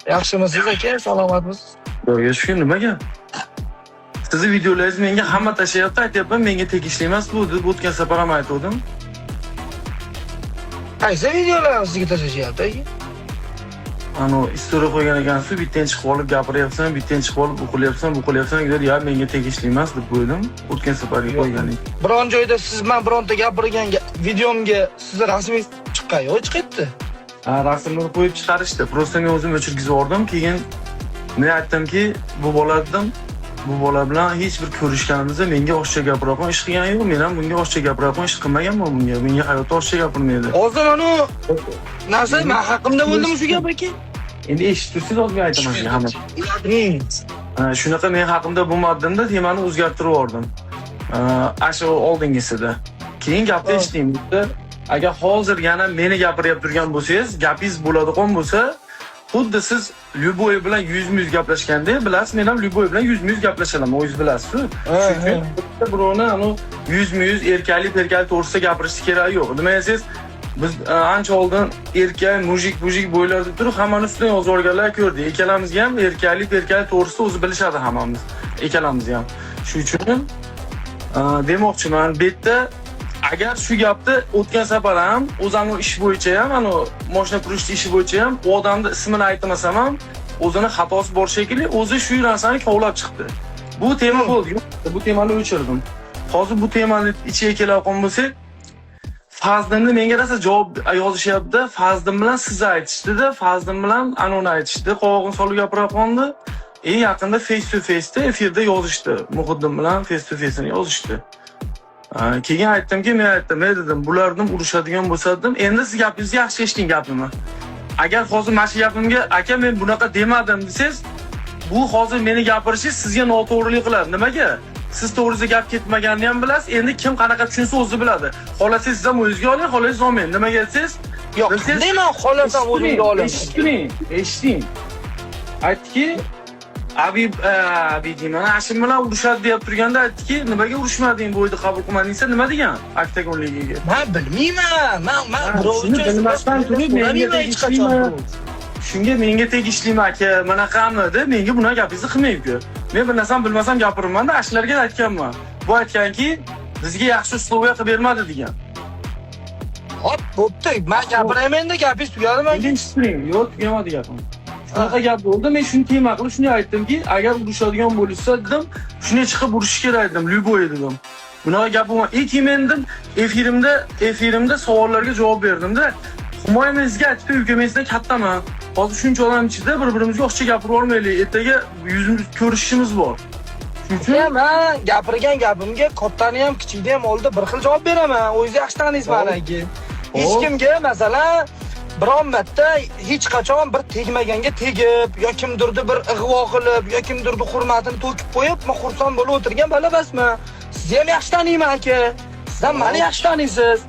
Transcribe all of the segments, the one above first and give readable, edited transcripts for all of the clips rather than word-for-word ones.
Yaxshimisiz, aka? Salomatmisiz? Xudoga shukur, nima gap? Sizni videolaringiz menga hamma tashlayapti, aytyapman, menga tegishli emas bu deb o'tgan safar ham aytgandim. Qaysi videolarni sizga tashlashyapti, aka? Anu история qo'ygan ekansiz, bittadan chiqib olib gapiryapsan, bittadan chiqib olib o'qilyapsan, bu qilyapsan, ya menga tegishli emas deb qo'ydim. O'tgan safargi qo'yganing. Biron joyda siz man bironta gapirgan videomga sizni rasmingiz chiqqan yo'q, chiqyapti. Ha, rasmni qo'yib chiqarishdi. Просто men o'zim o'chirgizib yubordim. Keyin men aytdimki, bu bola dedim, bu bola bilan hech bir ko'rishganimizda menga oshcha gapiradigan ish qilgani yo'q. Men ham bunga oshcha gapiradigan ish qilmaganman bunga. Menga hayotda oshcha gapirmaydi. Hozir anu narsa man haqimda bo'ldimi shu gap, aka? Endi eshitib tursangiz, hozir men aytaman sizga hamma. Ha, shunaqa men haqimda bo'lmadimda temani o'zgartirib yubordim. Ha, shu oldingisida. Keyin gapni eshiting. Bitta agar hozir yana meni gapiryapti turgan bo'lsangiz, gapingiz bo'ladigan bo'lsa, xuddi siz любой bilan yuzma yuz gaplashganda, bilasiz, men ham любой bilan yuzma yuz gaplashaman, o'zingiz bilasiz. Shuning uchun bitta birovni anu yuzma yuz erkaklik perkaklik to'g'risida gapirishni keragi yo'q. Nima desangiz, biz ancha oldin erkak, мужик, мужик bo'ylar deb turib, hammani ustidan yozib yuborganlar ko'rdik. Ikkalamizga ham erkaklik perkaklik to'g'risida o'zi bilishadi hammamiz. Ikkalamiz ham. Shuning uchun demoqchiman, bu yerda agar shu gapni o'tgan safar ham o'zani ish bo'yicha ham, anu moshina purishni ishi bo'yicha ham u odamni ismini aytmasam ham o'zini xatosi bor shekilli, o'zi shu narsani kovlab chiqdi. Bu tema bo'ldi. Yo'q, bu temani o'chirdim. Hozir bu temani ichiga keladigan bo'lsak, Fazlimni menga rosa javob yozishyapti. Fazlim bilan sizni aytishdida, Fazlim bilan anuni aytishdi. Qovog'ini solib gapirayotgandi. Eng yaqinda face to face'da efirda yozishdi. Muhiddin bilan face to face'ini yozishdi. Keyin aytdimki, men aytdim, men dedim, bularni urushadigan bo'lsa dedim, endi siz gapingizni yaxshi eshiting gapimni. Agar hozir mana shu gapimga aka men bunaqa demadim desangiz, bu hozir meni gapirishingiz sizga noto'g'rilik qiladi. Nimaga? Siz to'g'risida gap ketmaganini ham bilasiz. Endi kim qanaqa tushunsa o'zi biladi. Xohlasangiz siz ham o'zingizga oling, xohlasangiz olmang. Nimaga desangiz, Yo'q, bilsangiz- qanday man xohlasam o'zimga olaman? Eshiting, eshiting. Aytdiki, Abi deyman, Hashim bilan urushadi deyap turganda aytdiki, nimaga urushmading, bu o'yinni qabul qilmading desa, nima degan? Oktagonligiga. Man bilmayman. Man Ha, birov shuni uchun bilmasdan turib menga so'ramayman hech qachon. tegishlimi? Shunga menga tegishlimi aka, bunaqami deb menga bunaqa gapingizni qilmang uka. Men bir narsani bilmasam gapiraman-da, ashlarga aytganman. Bu aytganki, bizga yaxshi условия qilib bermadi degan. Hop, bo'pti. Man gapirayman endi, gapingiz tugadimi, aka? Endi eshitib yo'q, tugamadi gapim. Shunaqa gap bo'ldi. Men shuni tema qilib shunday aytdimki, agar urushadigan bo'lishsa dedim, shunday chiqib urishish kerak dedim, любой dedim. Bunaqa gap bo'lma. И keyin men dedim, efirimda savollarga javob berdimda. Humoyun, men sizga aytib, uka, men sizdan kattaman. Hozir shuncha odam ichida bir-birimizga o'xsha gapirib olmaylik. Ertaga yuzimiz ko'rishishimiz bor. Shuning uchun Man gapirgan gapimga kattani ham, kichikni ham oldida bir xil javob beraman. O'zingiz yaxshi taniysiz mani, aka. Hech kimga, masalan, biron marta hech qachon bir tegmaganga tegib yo kimdirni bir ig'vo qilib yo kimdirni hurmatini to'kib qo'yib, men xursand bo'lib o'tirgan bola emasman. Sizni ham yaxshi taniyman, aka. Siz ham meni yaxshi taniysiz.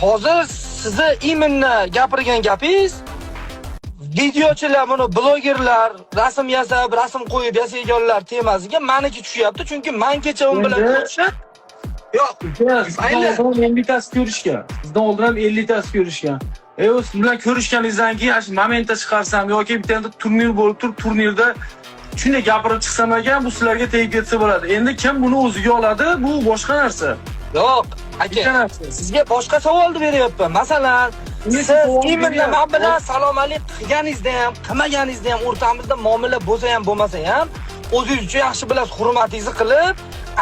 Hozir sizni именно gapirgan gapingiz videochilar, buni blogerlar, rasm yasab, rasm qo'yib yasayganlar temasiga maniki tushyapti, chunki man kecha u bilan ko'rishib. Yo'q, Uka, sizdan Mayli. oldin ham 50 tasi ko'rishgan. Sizdan oldin ham 50 tasi ko'rishgan. E, siz bilan ko'rishganingizdan keyin shu momentda chiqarsam yoki bitta turnir bo'lib turib, turnirda shunday gapirib chiqsam agar, bu sizlarga tegib ketsa bo'ladi. Endi kim buni o'ziga oladi, bu boshqa narsa. Yo'q, Bitta aka. narsa. Sizga boshqa savolni beryapman. Masalan, Unga siz savol именно beryapti. man bilan salom alik qilganingizda ham, qilmaganingizda ham, o'rtamizda muomala bo'lsa ham, bo'lmasa ham, o'zingiz uchun yaxshi bilasiz, hurmatingizni qilib,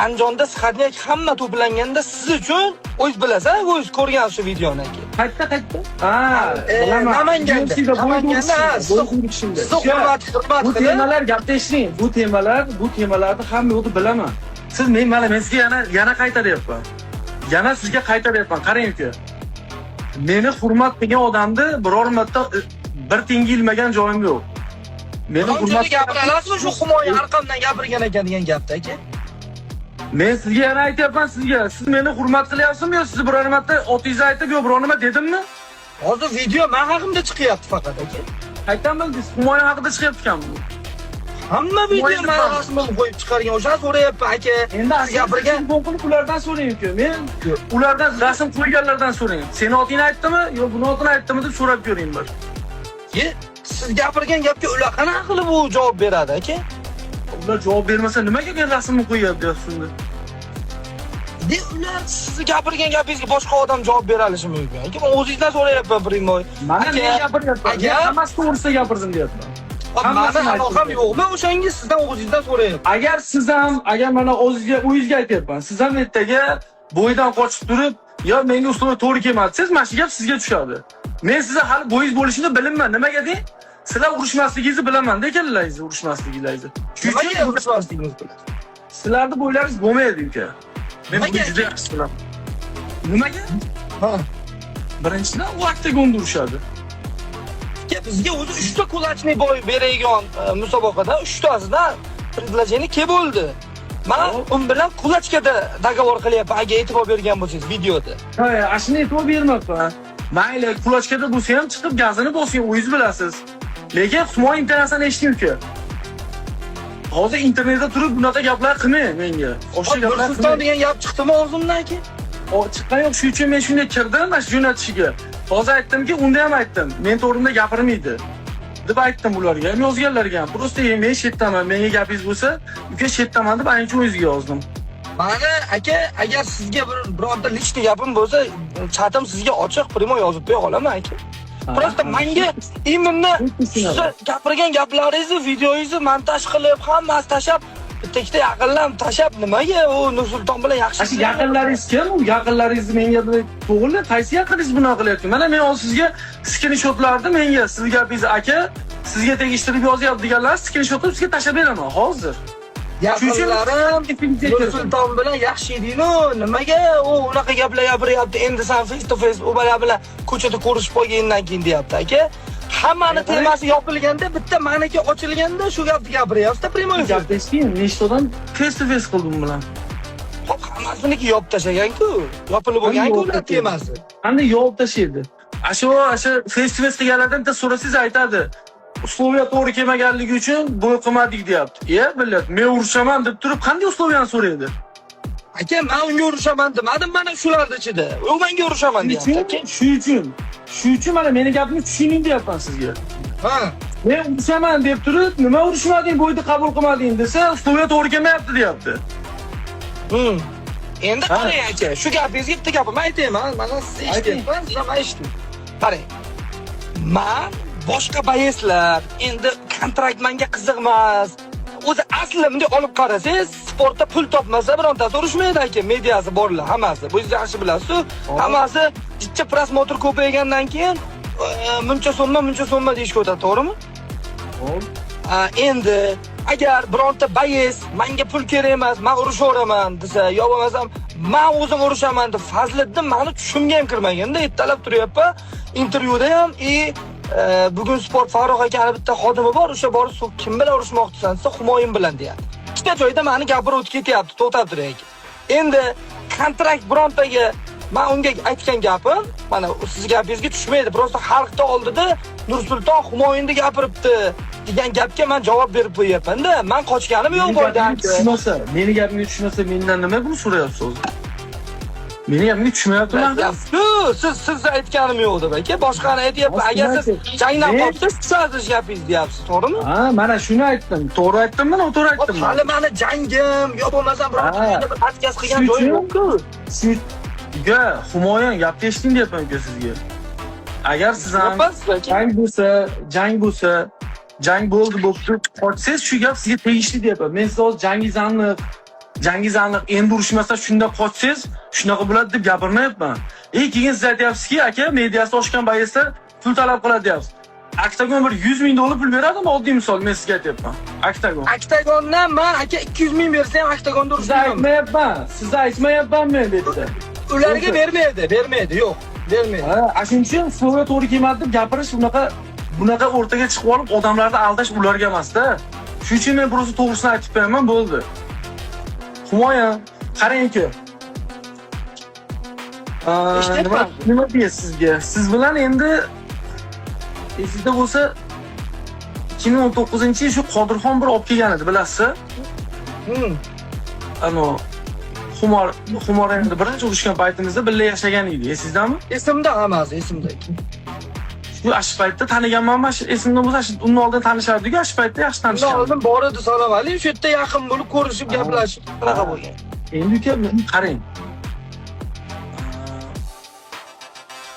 Andijonda сходняк hamma to'planganda siz uchun, o'zingiz bilasiz, o'zingiz ko'rgan shu videoni, aka. Qayerda, qayerda? Ha, bilaman. Namanganda. UFC'da bo'y Namanganda, ha, urishishda, bo'y urishishda. sizni hurmat Bu qilib, temalar gapda eshiting. Bu temalarni hamma yoqda bilaman. Siz men mana men sizga yana qaytaryapman. Yana sizga qaytaryapman. Qarang uka. Meni hurmat qilgan odamni biror marta bir tiyinga ilmagan joyim yo'q. Meni Biron hurmat joyda gapira olasizmi shu Humoyun arqamdan gapirgan ekan degan gapda, aka? Men sizga yana aytyapman sizga. Siz meni hurmat qilyapsizmi yo sizni biror marta otingizni aytib yo biror nima dedimmi? Hozir video men haqimda chiqyapti faqat, aka. Qayerdan bildingiz? Humoyun haqida chiqyapti ekan bu. Hamma video Humoyun mani nima? rasmimni qo'yib chiqargan. O'shani so'rayapman, aka. Endi Siz gapirgan telefon qilib ulardan so'rang uka. Men ulardan rasm qo'yganlardan so'rang. Seni otingni aytdimi yo buni otini aytdimi deb so'rab ko'ring bir. Ye, Siz gapirgan gapga ular qanaqa qilib u javob beradi, aka? Ular javob bermasa nimaga men rasmni qo'yyapti deyapsiz unda? De ular sizni gapirgan gapingizga boshqa odam javob bera olishi mumkin. Aka, men o'zingizdan so'rayapman прямой. Mana Aka, men gapiryapman. Men aka. hammasi to'g'risida gapirdim deyapman. Mani Hammasini aloqam aytdim. yo'qmi o'shanga, sizdan o'zingizdan so'rayapman. Agar siz ham, agar mana o'zingizga, o'zingizga aytyapman. Siz ham ertaga бой dan qochib turib, yo menga условия to'g'ri kelmadi desangiz, mana shu gap sizga tushadi. Men sizga hali бой ingiz bo'lishini bilinman. Nimaga deng? Sizlar urushmasligingizni bilaman, ekanlaringiz urushmasligingizni. Shuning Nimaga uchun urushmasligimiz bilan? Sizlarni бой laringiz bo'lmaydi, uka. Men Nimaga? buni juda yaxshi bilaman. Nimaga? Ha. Birinchidan, u oktagonda urushadi. Aka, bizga o'zi 3 ta кулачный бой beradigan musobaqada 3 tasidan предложение kelib bo'ldi. Man Hop. un bilan кулачка da договор qilyapman, agar e'tibor bergan bo'lsangiz videoda. Ha, ashuni e'tibor bermabman. Mayli, кулачка da bo'lsa ham chiqib gazini bosing, o'zingiz bilasiz. Lekin Humoyun bitta narsani eshiting, uka. Hozir internetda turib bunaqa gaplar qilmang menga. O'sha gaplar Nursulton qilmang. degan gap chiqdimi og'zimdan, aka? O, chiqqan yo'q, shuning uchun men shunday kirdim mana shu jo'natishiga. Hozir aytdimki, unda ham aytdim. Men to'g'rimda gapirmaydi deb aytdim ularga ham, yozganlarga ham. Просто men chetdaman, menga gapingiz bo'lsa, uka chetdaman deb ayni uchun o'zingizga yozdim. Mani aka, agar sizga bir bironta личный gapim bo'lsa, chatim sizga ochiq, прямой yozib qo'ya qolaman, aka. Просто manga именно siz gapirgan gaplaringizni, videoyingizni montaj qilib, hammasi tashlab, bitta ikkita yaqinlar tashlab, nimaga u Nursulton bilan yaxshi Shu yaqinlaringiz kim? U yaqinlaringizni menga bir to'g'ri, qaysi yaqiningiz bunaqa qilyapti? Mana men hozir sizga skrinshotlarni, menga sizni gapingiz aka, sizga tegishtirib yozyapti deganlar, skrinshotni sizga tashlab beraman hozir. Yaqinlarim Nursulton bilan yaxshi eding-u, nimaga u unaqa gaplar gapiryapti? Endi san face to face u bola bilan ko'chada ko'rishib qolgandan keyin deyapti, aka. Hammani temasi yopilganda, bitta maniki ochilganda shu gapni gapiryapti прямой эфир. Gapni eshiting, nechta odam face to face qildim bilan. Hop, hammasiniki yopib tashlagan-ku. Yopilib bo'lgan-ku ular temasi. Qanday yopib tashlaydi? Ashu face to face qilganlardan bitta so'rasangiz aytadi. Условия to'g'ri kelmaganligi uchun бой qilmadik deyapti. E, billat, men urushaman deb turib qanday условия ni so'raydi? Aka, men unga urushaman demadim mana shularni ichida. U menga urushaman Shuning deyapti. uchun, shu uchun mana meni gapimni tushuning deyapman sizga. Ha. Men urushaman deb turib, nima urushmading, бой ni qabul qilmading desa, условия to'g'ri kelmayapti deyapti. Endi Ha. qarang aka, shu gapingizga bitta gapimni aytayman. Mana siz Ayting. eshityapman, siz ham eshiting. Qarang. Man boshqa боец lar, endi kontrakt menga qiziq emas. O'zi asli bunday olib qarasangiz, sportda pul topmasa birontasi urushmaydi aka, mediasi borlar hammasi. Bu siz yaxshi bilasiz. Hammasi jicha просмотр ko'paygandan keyin muncha summa, muncha summa deyishga o'tadi, to'g'rimi? Hop. Ha, endi agar bironta боец menga pul kerak emas, man urushaveraman desa, yo bo'lmasam man o'zim urushaman deb Fazliddin mani tushimga ham kirmaganda ertalab turyapman intervyuda ham и bugun sport Farruh akani bitta xodimi bor, o'sha borib kim bilan urushmoqchisan desa, Humoyun bilan deyapti. Ikkita joyda mani gapirib o'tib ketyapti, to'xtab turing aka. Endi kontrakt birontaga man unga aytgan gapim, mana siz gapingizga tushmaydi. Просто xalqni oldida Nursulton Humoyunni gapiribdi degan gapga man javob berib qo'yyapman-da. Man qochganim yo'q Meni бой dan. gapimga tushmasa, meni gapimga tushmasa, mendan nima buni so'rayapsiz o'zi? Meni gapimga tushmayaptimi? Shu siz aytganim yo'q deb aka, boshqani aytyapman. Agar siz jangdan qolsangiz tushasiz gapingiz deyapsiz, to'g'rimi? Ha, mana shuni aytdim. To'g'ri aytdimmi, noto'g'ri aytdimmi? Hali mani jangim yo bo'lmasam birorta joyda bir отказ qilgan Shu joyim uchun- yo'q-ku. Shu uka, Humoyun gapni eshiting deyapman uka sizga. Agar siz ham Gapasiz aka. jang bo'lsa, jang bo'lsa, jang bo'ldi bo'lib turib qochsangiz, shu gap sizga tegishli deyapman. Men siz hozir jangingiz aniq, jangingiz aniq, endi urushmasa shunda qochsangiz, shunaqa bo'ladi deb gapirmayapman. E, keyin siz aytyapsizki, aka, mediasi oshgan боец lar pul talab qiladi deyapsiz. Oktagon bir 100 ming dollar pul beradimi? Oddiy misol men sizga aytyapman. Oktagon. Oktagondan man aka 200 ming bersa ham oktagonda Sizni urushmayman. aytmayapman. Sizni aytmayapman men bu yerda. Ularga bermaydi, bermaydi, yo'q, bermaydi. Ha, shuning uchun слово to'g'ri kelmadi deb gapirish bunaqa o'rtaga chiqib olib odamlarni aldash ularga emas-da. Shuning uchun men просто to'g'risini aytib qo'yaman, bo'ldi. Humoyun, qarangki. Eshityapman. Nima deysiz sizga? Siz bilan endi esingizda bo'lsa 2019-yil shu Qodirxon bir olib kelgan edi, bilasiz? Ano Xumor endi birinchi urushgan paytimizda birga yashagan edi, esingizdami? Esimda hammasi, esimda. Shu Shu paytda taniganman, shu esimda bo'lsa, shu undan oldin tanishardik-ku, shu paytda yaxshi Undan tanishganman. oldin bor edi salom alik, o'sha yerda yaqin bo'lib ko'rishib gaplashib qanaqa bo'lgan. Endi uka, qarang.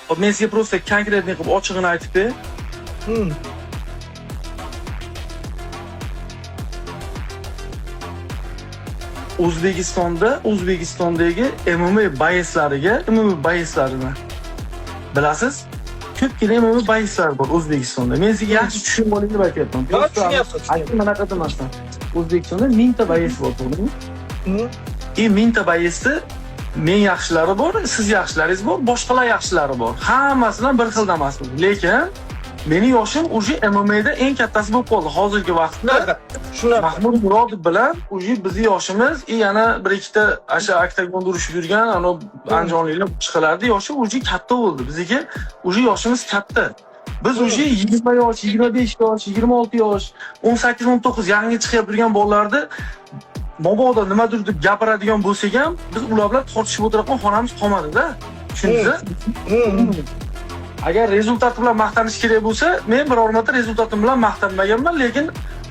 Hop, men sizga просто конкретный qilib ochig'ini aytib ber. O'zbekistondagi MMA боец lariga, MMA боец larini bilasiz? Ko'pgina MMA боец lar bor O'zbekistonda. Men sizga yaxshi tushunib oling deb aytyapman. Yo'q, tushunyapsiz. Aytdim, anaqa demasdan. O'zbekistonda 1000 ta боец bor, to'g'rimi? И 1000 ta боец ni men yaxshilari bor, siz yaxshilaringiz bor, boshqalar yaxshilari bor. Hammasidan bir xilda emasmiz. Lekin meni yoshim уже MMA'da eng kattasi bo'lib qoldi hozirgi vaqtda. Shunaqa. Shunaqa. Mahmud Murodov bilan уже bizni yoshimiz и yana bir ikkita o'sha oktagonda urushib yurgan ana andijonliklar boshqalarni yoshi уже katta bo'ldi. Bizniki уже yoshimiz katta. Biz уже 20 yosh, 25 yosh, 26 yosh, 18, 19 yangi chiqib turgan bolalarni mabodo nimadir deb gapiradigan bo'lsak ham, biz ular bilan tortishib o'tiradigan xonamiz qolmadi-da. Tushundingiz? Agar результат bilan maqtanish kerak bo'lsa, men biror marta результат im bilan maqtanmaganman, lekin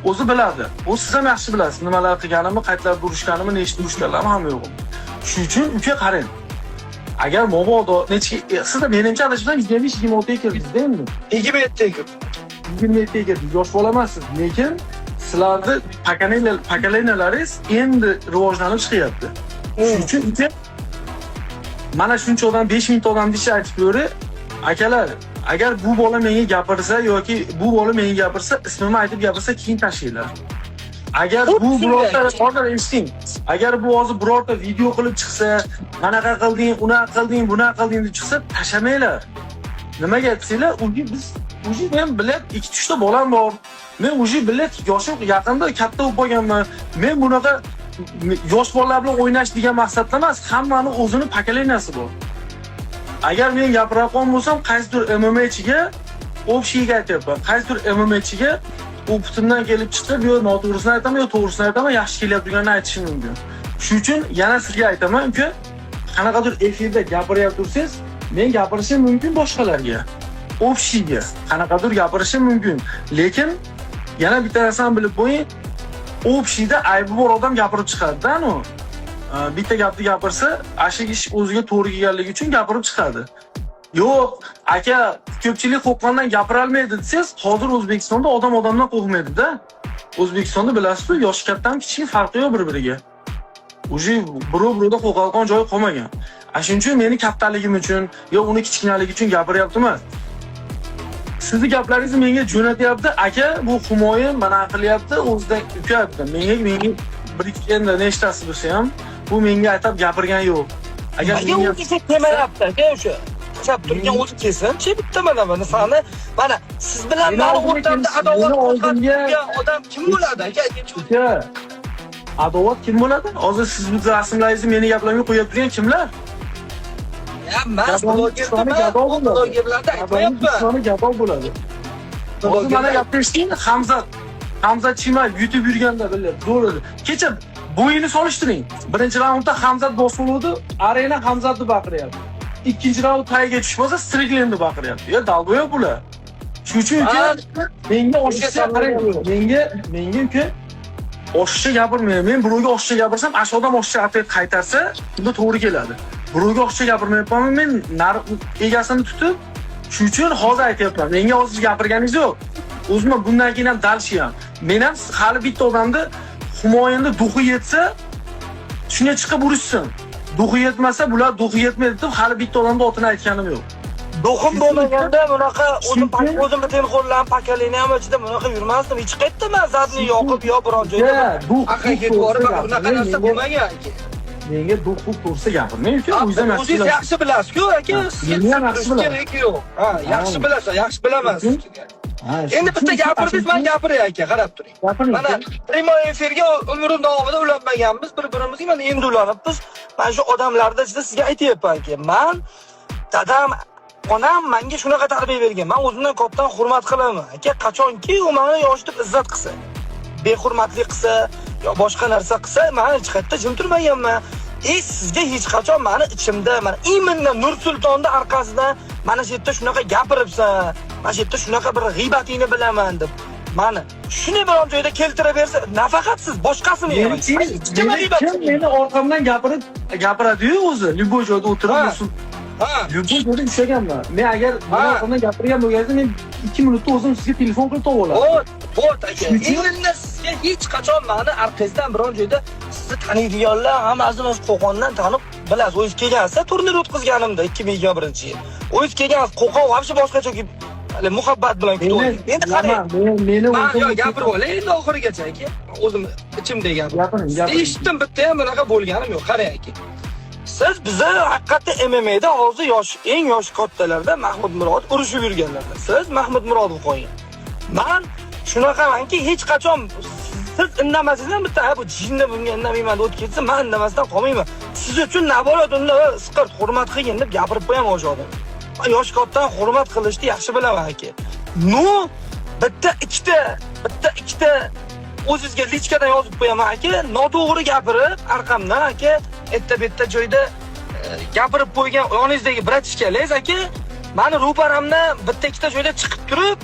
o'zi biladi. U siz ham yaxshi bilasiz, nimalar qilganimni, qayerlarda urushganimni, nechta urushganlarimni hamma yo'q. Shuning uchun uka qarang. Agar mabodo necha sizda menimcha adashmasam 25 26 ga kirdingiz endi. 27 ga. 27 ga kirdingiz, yosh bola emassiz, lekin sizlarni поколения laringiz endi rivojlanib chiqyapti. Shuning uchun uka mana shuncha odam 5000 ta odamni ichi aytib beri, akalar, agar bu bola menga gapirsa yoki bu bola menga gapirsa, ismimni aytib gapirsa, keyin tashlanglar. Agar bu Xuddi birorta shunday. hozir eshiting. Agar bu hozir birorta video qilib chiqsa, manaqa qilding, unaqa qilding, bunaqa qilding deb chiqsa, tashlamanglar. Nimaga desanglar, уже biz уже men bilib ikki uchta bolam bor. Men уже bilib yoshim yaqinda katta bo'lib qolganman. Men bunaqa yosh bolalar bilan o'ynash degan maqsadda emas, hammani o'zini поколения si bor. Agar men gapirayotgan bo'lsam, qaysidir MMAchiga общий ga aytyapman. Qaysidir MMAchiga u putimdan kelib chiqib, yo noto'g'risini aytaman, yo to'g'risini aytaman, yaxshi kelyapti aytishim mumkin. Shuning uchun yana sizga aytaman, uka, qanaqadir efirda gapiryapti tursangiz, men gapirishim mumkin boshqalarga. Общий ga qanaqadir gapirishim mumkin. Lekin yana bitta narsani bilib qo'ying, общий da aybi bor odam gapirib chiqadi-da, anu. Bitta gapni gapirsa, ashu ish o'ziga to'g'ri kelganligi uchun gapirib chiqadi. Yo'q, aka, ko'pchilik qo'rqqandan gapirolmaydi desangiz, hozir O'zbekistonda odam odamdan qo'rqmaydi-da. O'zbekistonda bilasiz-ku, yoshi kattami, kichik farqi yo'q bir-biriga. Уже birov birovda qo'rqadigan joyi qolmagan. A shuning uchun meni kattaligim uchun yo uni kichkinaligi uchun gapiryapti emas. Sizni gaplaringizni menga jo'natyapti, aka, bu Humoyun mana qilyapti, o'zidan ukayapti. Menga bir ikki endi nechtasi bo'lsa ham, bu menga aytab gapirgan yo'q. Agar Aka menga o'zi kelmayapti aka o'sha. Tashlab turgan o'zi kelsin-chi bitta mana buni sani mana siz bilan Meni mani oldimga o'rtamda kelsin, adovat meni oldimga- qo'zg'atgan odam kim bo'ladi aka? Aytingchi. Uka, adovat kim bo'ladi? Hozir siz bu rasmlaringizni meni gaplarimga qo'yib turgan kimlar? Ya men Gadoni blogerman, gado bo'ladi. blogerlarda aytmayapman. Dushmani gado bo'ladi. Hozir mana gapni eshiting, Hamzat. Hamzat Chimaev YouTube yurganda bilib, zo'r edi. Kecha bo'yini solishtiring. Birinchi raundda Hamzat bosib arena Hamzatni baqiryapti. Ikkinchi raund tagiga tushib bo'lsa, Striklendni baqiryapti. Ya долбоёб bular. Shuning uchun uka, menga oshiqcha qarang, menga uka oshiqcha gapirmayman. Men birovga oshiqcha gapirsam, ashu odam oshiqcha ответ qaytarsa, unda to'g'ri keladi. Birovga oshiqcha gapirmayapman, men nar egasini tutib, shuning uchun hozir aytyapman. Menga hozir gapirganingiz yo'q. O'zim bundan keyin ham дальше ham. Men ham hali bitta odamni Humoyinni дух i yetsa, shunga chiqib urishsin. Дух i yetmasa, bular дух i yetmaydi deb hali bitta odamni otini aytganim yo'q. Дух im bo'lmaganda bunaqa o'zim Chunki- o'zimni telefonlarim поколения m ichida bunaqa yurmasdim. Hech qayerda man задний yoqib yo biron joyda Ya, дух aql ketib yuborib bunaqa narsa bo'lmagan aka. Menga дух to'g'risida gapirmang uka, o'zingiz ham yaxshi O'zingiz bilasiz. yaxshi bilasiz-ku aka, sizga Meni ham yaxshi tushuntirish bilaman. kerak yo'q. Ha, yaxshi bilasiz, yaxshi bilaman sizni. Ha, Endi bitta gapirdingiz, man gapiray aka, qarab turing. Gapiring. Mana прямой efirga umrim davomida ulanmaganmiz bir-birimizga, mana endi ulanibmiz. Mana shu odamlarda ichida sizga aytyapmanki, man dadam, onam menga shunaqa tarbiya bergan. Men o'zimdan kattadan hurmat qilaman. Aka, qachonki u meni yosh deb izzat qilsa, behurmatlik qilsa yo boshqa narsa qilsa, men hech qayerda jim turmaganman. Hech sizga hech qachon mani ichimda, mana именно Nursultonni orqasidan mana shu yerda shunaqa gapiribsan, mana shu yerda shunaqa bir g'iybatingni bilaman deb mani shuni biron joyda keltirib bersa, nafaqat siz, boshqasini ham. Meni Hech kim meni g'iybat kim meni orqamdan gapirib gapiradi-yu o'zi. Любой joyda o'tirib Любой joyda ushlaganman. Men agar meni orqamdan gapirgan bo'lganingizda, men 2 minutda o'zim sizga telefon qilib topib olardim. Вот, вот aka. Shuning uchun- Именно sizga hech qachon mani orqangizdan biron joyda sizni taniydiganlar hammasini o'z Qo'qondan tanib bilasiz. O'zingiz kelgansiz turnir o'tkazganimda 2021-yil. O'zingiz kelgansiz, Qo'qon вообще boshqacha kelib, hali muhabbat bilan kutib Meni oldi. Endi qarang. meni Man o'zim yo gapirib olay endi oxirigacha, aka. O'zim ichimdagi gap. Gapiring, gapiring. Eshitdim, bitta ham bunaqa bo'lganim yo'q. Qarang, aka. Siz bizni haqiqatda MMA'da hozir yosh, eng yosh kattalarda Mahmud Murodov urushib yurganlarda. Siz Mahmud Murodov qo'ygan. Man shunaqamanki, hech qachon siz indamasangiz ham bitta, "Ha, bu jinni, bunga indamayman" deb o'tib ketsa, man indamasdan qolmayman. Siz uchun наоборот unda isqirt hurmat qilgin deb gapirib qo'yaman o'sha odamga. Man yosh kattani hurmat qilishni yaxshi bilaman, aka. Ну, bitta ikkita, bitta ikkita o'zizga личка dan yozib qo'yaman, aka, noto'g'ri gapirib, arqamdan, aka, erta bu yerda joyda gapirib qo'ygan yoningizdagi братишка laringiz, aka, mani ro'paramdan bitta ikkita joyda chiqib turib,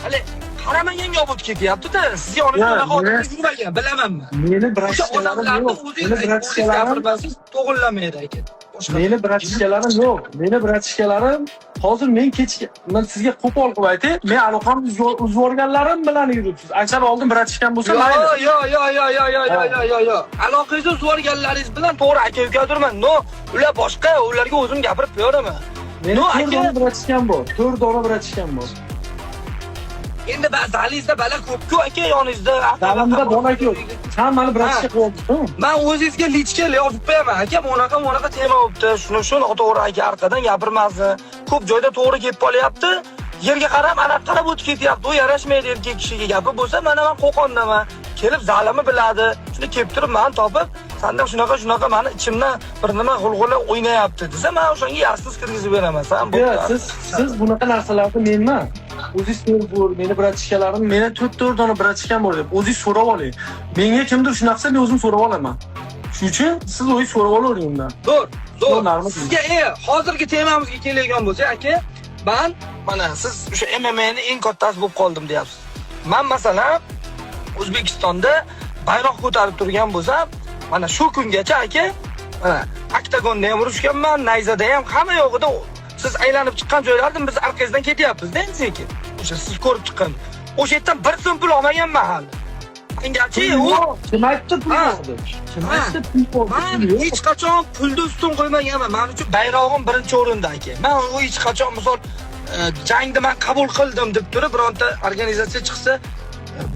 hali qaramaganga olib o'tib ketyapti-da. Siz yoningizda Ya, unaqa odamlar meni- yurmagan, bilaman man. Meni O'sha братишка larim odamlarni yo'q. o'zingiz Meni o'zingiz братишка larim gapirmasangiz to'g'irlamaydi, aka. Boshqa Meni братишка larim yo'q. Meni братишка larim hozir men kechga, men sizga qo'pol qilib aytay, men aloqamni uzib yuborganlarim bilan yuribsiz. Agar oldin братишка m bo'lsa, Yo, mayli. yo, yo, yo, yo, yo, yo, yo, yo, yo. Aloqangizni uzib yuborganlaringiz bilan to'g'ri aka ukadirman. Но, ular boshqa, ularga o'zim gapirib qo'yaveraman. Meni Но, 4 aka- dona братишка m bor. 4 dona братишка m bor. Endi zalingizda bala ko'p-ku, aka, yoningizda. Zalimda bola ko'p. Hammani братишка qilyapsiz. Man o'zingizga личка yozib qo'yaman, aka, bunaqa bunaqa tema bo'libdi. Shuni shu noto'g'ri, aka, arqadan gapirmasin. Ko'p joyda to'g'ri kelib qolyapti. Yerga qarab, ana qarab o'tib ketyapti. U yarashmaydi erkak kishiga gapi bo'lsa, mana man Qo'qondaman. Kelib zalimi biladi. Shuni kelib turib mani topib, sanda shunaqa shunaqa mani ichimdan bir nima g'ulg'ula o'ynayapti desa, man o'shanga ясность kirgizib beraman. San Yo'q, siz bunaqa narsalarni men emas. O'zingiz so'rab ko'r, meni братишка larim, meni 4 dona братишка m bor deb o'zingiz so'rab oling. Menga kimdir shunaqa qilsa, men o'zim so'rab olaman. Shuning uchun siz o'zingiz so'rab olavering undan. Zo'r, zo'r. Normal. Sizga hozirgi temamizga keladigan bo'lsak, aka, man mana siz o'sha MMA'ni eng kattasi bo'lib qoldim deyapsiz. Man masalan O'zbekistonda bayroq ko'tarib turgan bo'lsam, mana shu kungacha, aka, mana oktagonda ham urushganman, nayzada ham, hamma yo'g'ida siz aylanib chiqqan joylardan biz orqangizdan ketyapmiz-da endi sekin. O'sha siz ko'rib chiqqan. O'sha yerdan bir so'm pul olmaganman hali. Mengachi u Kim aytdi pul yo'q deb? Kim aytdi pul yo'q? Man hech qachon pulni ustun qo'ymaganman. Men uchun bayrog'im birinchi o'rinda, aka. Man u hech qachon misol jangni man qabul qildim deb turib bironta organizatsiya chiqsa,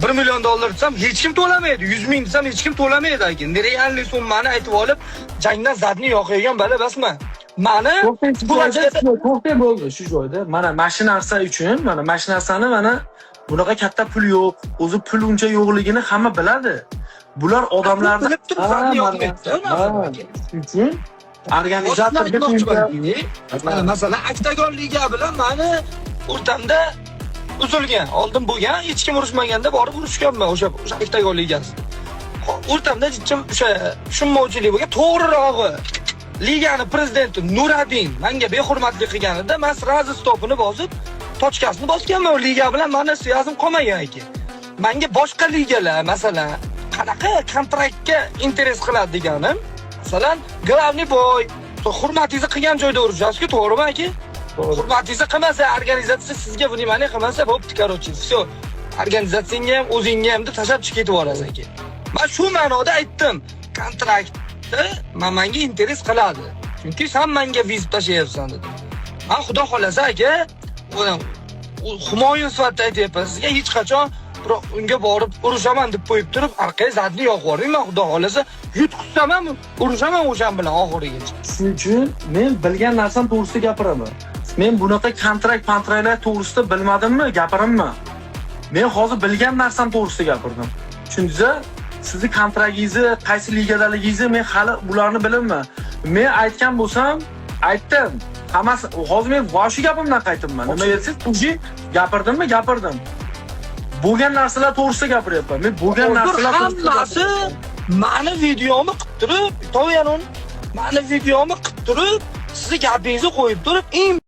1 million dollar desam hech kim to'lamaydi. 100 ming desam hech kim to'lamaydi, aka. Нереальный summani aytib olib, jangdan задний yoqayotgan bala basman. Mani To'xtang shu bu joyda, to'xtang bo'ldi shu joyda. Mana shu narsa uchun, mana shu narsani, mana bunaqa katta pul yo'q. O'zi pul uncha yo'qligini hamma biladi. Bular odamlarni bilib turib Ha, задний mana, yoqmaydi. ha, shuning uchun organizator Mana masalan oktagon liga bilan mani o'rtamda uzilgan. Oldin bo'lgan, hech kim urushmaganda borib urushganman o'sha oktagon ligasida. O'rtamda jichim o'sha tushunmovchilik bo'lgan. To'g'rirog'i, ligani prezidenti Nuradin menga behurmatlik qilganida man сразу stopini bosib, точка sini bosganman. U liga bilan mani связь im qolmagan aka. Menga boshqa ligalar masalan qanaqa kontraktga интерес qiladi deganim, masalan, главный бой, hurmatingizni qilgan joyda urushasiz-ku, to'g'rimi, aka? Hurmatingizni qilmasa, organizatsiya sizga внимание qilmasa, bo'pti, короче, все. Organizatsiyangga ham, o'zingga ham deb tashlab chiqib ketib yuborasiz, aka. Man shu ma'noda aytdim. Kontraktni man menga интерес qiladi. Chunki san menga вызов tashlayapsan dedim. Man xudo xolasa, aka, Humoyun sifatida aytyapman sizga, hech qachon biroq unga borib urushaman deb qo'yib turib, orqaga задний yoqib yubormayman, xudo xolasa yutqizsam ham urushaman o'shan bilan oxirigacha. Shuning uchun men bilgan narsam to'g'risida gapiraman. Men bunaqa kontrakt kontraktlar to'g'risida bilmadimmi, gapirimmi? Men hozir bilgan narsam to'g'risida gapirdim. Tushundingiz? Sizni kontraktingizni, qaysi ligadaligingizni men hali bularni bilaman. Men aytgan bo'lsam, aytdim. Hammasi hozir men shu gapimdan qaytibman. Nima desangiz, уже gapirdimmi, gapirdim. Bo'lgan narsalar to'g'risida gapiryapman. Men bo'lgan Hozir narsalar to'g'risida hammasi gapiryapman. Mani videomni qilib turib, to'yan uni. Mani videomni qilib turib, sizni gapingizni qo'yib turib, eng